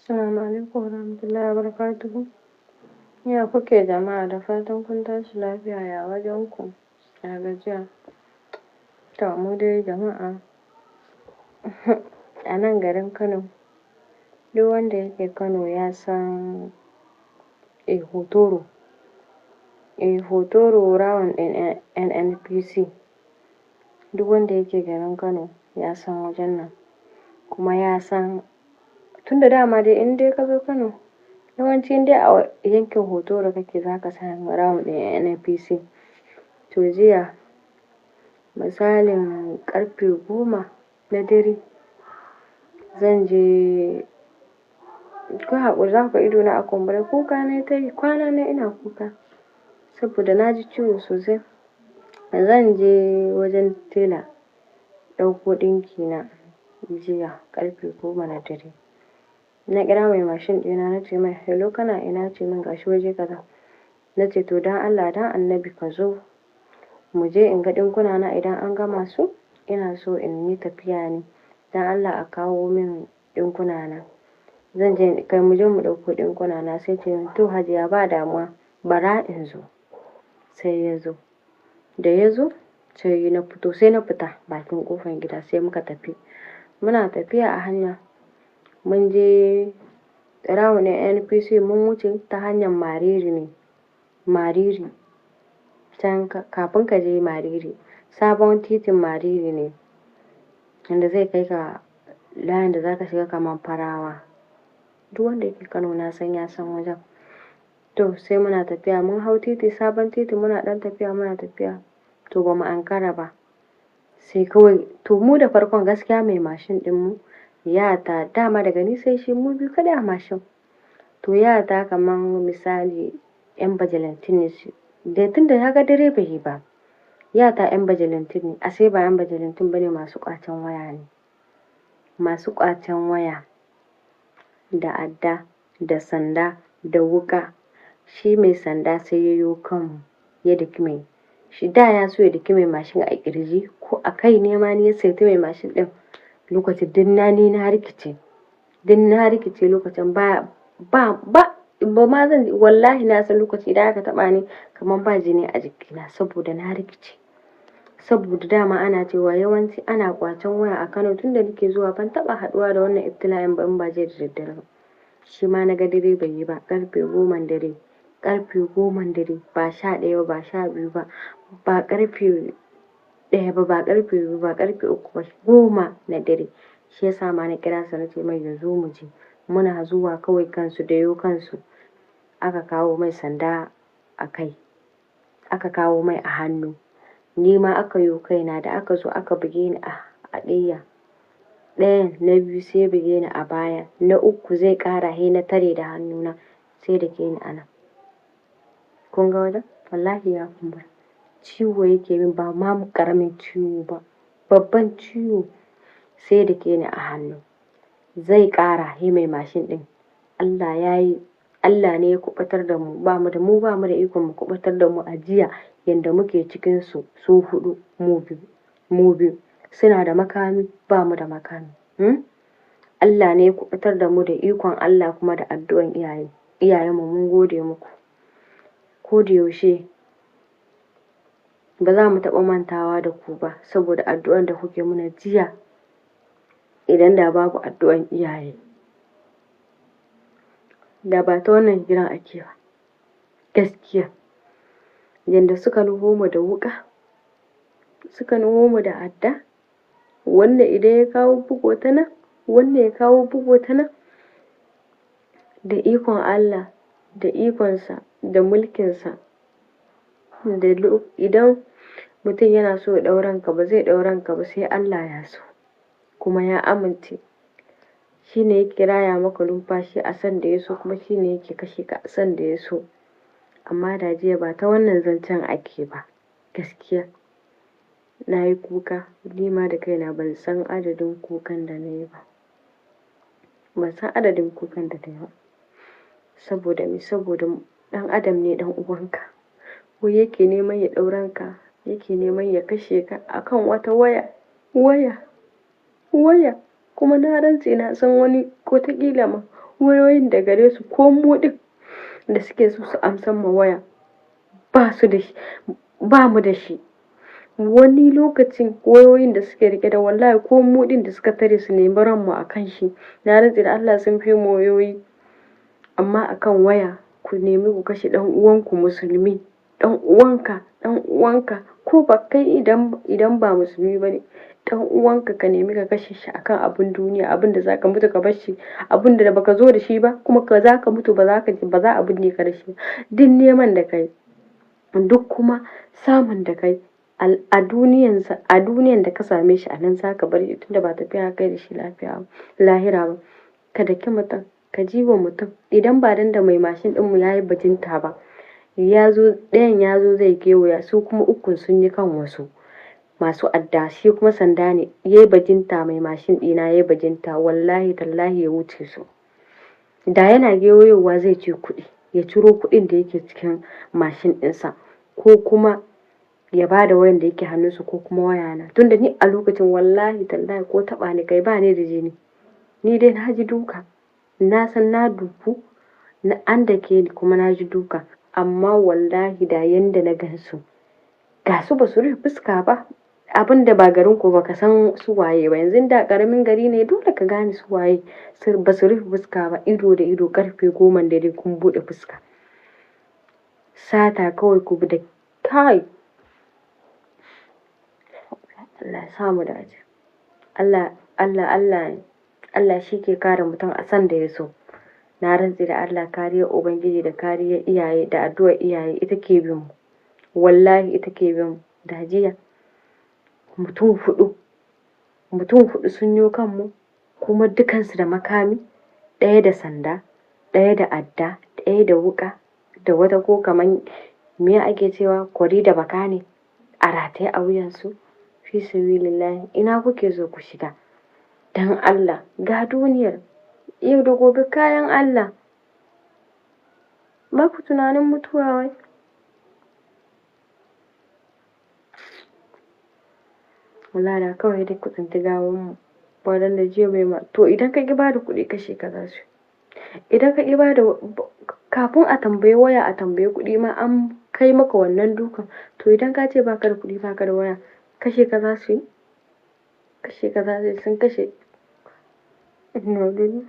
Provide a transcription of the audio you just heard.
Assalamu alaikum warahmatullahi wabarakatuhu. Ya kuke jama'a, da fatan kun tashi lafiya, ya wajen ku, ya gajiya. To mu dai jama'a a nan garin Kano, duk wanda yake Kano ya san Hotoro. Hotoro round ɗin NNPC. Duk wanda yake garin Kano ya san wajen nan, kuma ya san tunda dama dai in dai ka zo Kano, yawanci in dai a yankin Hotoro kake, za ka san round ɗin NNPC. To jiya misalin ƙarfe 10 na dare zan je. Ku haƙuri, za ku ga idona a kumbure, kuka nayi ta yi, kwana nayi ina kuka saboda na ji ciwo sosai. Zan je wajen tela ɗauko ɗinki na jiya ƙarfe 10 na dare. Na kira mai mashin ɗina, na ce mai, "Hello, kana ina?" Ce min gashi waje kaza. Na ce, "To, don Allah don Annabi ka zo mu je in ga ɗinkuna na idan an gama su, ina so in yi tafiya ne, don Allah a kawo min ɗinkuna na. Zan je kai, mu je mu ɗauko ɗinkuna na." Sai ce min, "To Hajiya, ba damuwa, bara in zo." Sai ya zo. Da ya zo sai na fito, sai na fita bakin ƙofar gida, sai muka tafi. Muna tafiya a hanya, mun je round ɗin NPC, mun wuce ta hanyar Mariri ne, Mariri can kafin ka je Mariri, sabon titin Mariri ne wanda zai kai ka layin da zaka shiga kaman Farawa. Duk wanda yake Kano na san ya san wajen. To sai muna tafiya, mun hau titi, sabon titi, muna ɗan tafiya, muna tafiya, to ba mu ankara ba sai kawai, to mu da farkon gaskiya mai mashin ɗin mu ya ta, dama daga ni sai shi, mu biyu kaɗai a mashin. To ya ta kaman misali 'yan vigilante ne su da, tunda ya ga dare bai yi ba, ya ta 'yan vigilante ne, ashe ba 'yan vigilante bane, masu ƙwacen waya ne. Masu ƙwacen waya da adda da sanda da wuƙa. Shi mai sanda sai ya yo kanmu, ya daki mai shi. Da ya so ya daki mai mashin a ƙirji ko a kai ne ma, ni ya saiti mai mashin ɗin. Lokacin duk na ni na rikice, duk na rikice lokacin, ba ba ba ba ma zan, wallahi na san lokaci idan aka taɓa ni kamar ba jini a jikina, saboda na rikice. Saboda dama ana cewa yawanci ana ƙwacen waya a Kano. Tunda nake zuwa ban taɓa haɗuwa da wannan ibtila'in ba in ba jiya da daddare ba. Shi ma na ga dare bai yi ba, ƙarfe 10 dare, ƙarfe 10 dare, ba 11 ba, ba 12 ba, ba ƙarfe 1 ba, ba ƙarfe 2, ba ƙarfe 3 ba, 10 na dare. Shi yasa ma na kira sa, na ce mai ya zo mu je. Muna zuwa kawai kansu da yo kansu, aka kawo mai sanda a kai, aka kawo mai a hannu, ni ma aka yo kaina. Da aka zo aka buge ni a ƙeya, ɗayan na biyu sai ya buge ni a baya, na uku zai ƙara, sai na tare da hannuna, sai da ke ni a nan. Kun ga wajen, wallahi ya kumbura, ciwo yake min, ba ma ƙaramin ciwo ba, babban ciwo. Sai da ke ni a hannu, zai ƙara, sai mai mashin ɗin, Allah ya yi, Allah ne ya kuɓutar da mu. Ba mu da mu, ba mu da ikon mu kuɓutar da mu a jiya. Yanda muke cikin su, su huɗu, mu biyu, mu biyu, suna da makami, ba mu da makami. Allah ne ya kuɓutar da mu da ikon Allah kuma da addu'an iyaye. Iyayenmu, mun gode muku. Ko da yaushe ba za mu taɓa mantawa da ku ba, saboda addu'an da kuke mana jiya. Idan da babu addu'an iyaye, da ba ta wannan hiran ake ba. Gaskiya yanda suka nufo mu da wuƙa, suka nufo mu da adda, wannan idan ya kawo bugu ta nan, wannan ya kawo bugu ta nan, da ikon Allah, da ikonsa, da mulkinsa, da idan mutum yana so ya ɗau ranka, ba zai ɗau ranka ba sai Allah ya so kuma ya amince. Shi ne yake raya maka numfashi a sanda ya so, kuma shi ne yake kashe ka a sanda ya so. Amma da jiya ba ta wannan zancen ake ba. Gaskiya na yi kuka, ni ma da kaina ban san adadin kukan da na yi ba, ban san adadin kukan da na yi ba. Saboda me? Saboda ɗan adam ne ɗan uwanka, ko yake neman ya ɗau ranka, yake neman ya kashe ka akan wata waya, waya, waya. Kuma na rantse na san wani, wataƙila ma Wayoyin da gare su ko mu ɗin da suke so su amsan ma waya ba su da shi, ba mu da shi. Wani lokacin wayoyin da suke riƙe da wallahi ko mu ɗin da suka tare su nemi ranmu a kan shi, na rantse da Allah sun fi mu wayoyi. Amma akan waya ku nemi ku kashe ɗan uwanku musulmi, ɗan uwanka, ɗan uwanka ko ba kai idan ba musulmi bane, ɗan uwanka ka nemi ka kashe shi akan abun duniya, abun da zaka mutu ka bar shi, abun da baka zo da shi ba kuma ka zaka mutu ba za a binne ka da shi. Duk neman da kai, duk kuma samun da kai a duniyan da ka same shi a nan zaka bar shi, tunda ba tafiya kai da shi lafiya lahira ba. Ka daki mutum, ka ji wa mutum. Idan ba dan da mai mashin ɗinmu ya yi bajinta ba, ya zo ɗayan ya zo zai kewaya, su kuma ukun sun yi kan wasu masu adda, shi kuma sanda ne ya yi bajinta. Mai mashin ɗina ya yi bajinta, wallahi tallahi ya wuce su. Da yana gewayowa zai ce kuɗi, ya ciro kuɗin da yake cikin mashin ɗinsa, ko kuma ya ba da wayan da yake hannunsa, ko kuma wayana. Tunda ni a lokacin wallahi tallahi ko taɓa ni kai ba ni da jini, ni dai na ji duka, na san na duku, an dake ni kuma na ji duka. Amma wallahi da yanda na gansu, ga su ba su rufe fuska ba, abin da ba garin ku ba ka san su waye ba. Yanzu da ƙaramin gari ne dole ka gane su waye. Ba su rufe fuska ba, ido da ido ƙarfe 10 dare kun buɗe fuska. Sata kawai ku bi da kai. Allah ya sa mu dace. Allah, Allah, Allah, Allah shi ke kare mutum a san da ya so. Na rantse da Allah, kariyar Ubangiji da kariyar iyaye da addu'ar iyaye ita ke bin mu. Wallahi ita ke bin mu. Da jiya mutum huɗu sun yo kanmu, kuma dukansu da makami, ɗaya da sanda, ɗaya da adda, ɗaya da wuƙa, da wata ko kaman me ake cewa kwari da baka ne a rataye a wuyansu. Fi sabilillahi, ina kuke so ku shiga? Dan Allah, ga duniyar yau da gobe kayan Allah. Ba ku tunanin mutuwa wai? Wallahi da kawai dai ku tsinci gawan mu. Ba dan da jiya mai ma. To idan ka ƙi bada kuɗi kashe ka za su. Idan ka ƙi bada, kafin a tambayi waya a tambayi kuɗi ma an kai maka wannan dukan. To idan ka ce baka da kuɗi baka da waya, kashe ka za su yi? Kashe ka za su yi, sun kashe. Ina gani.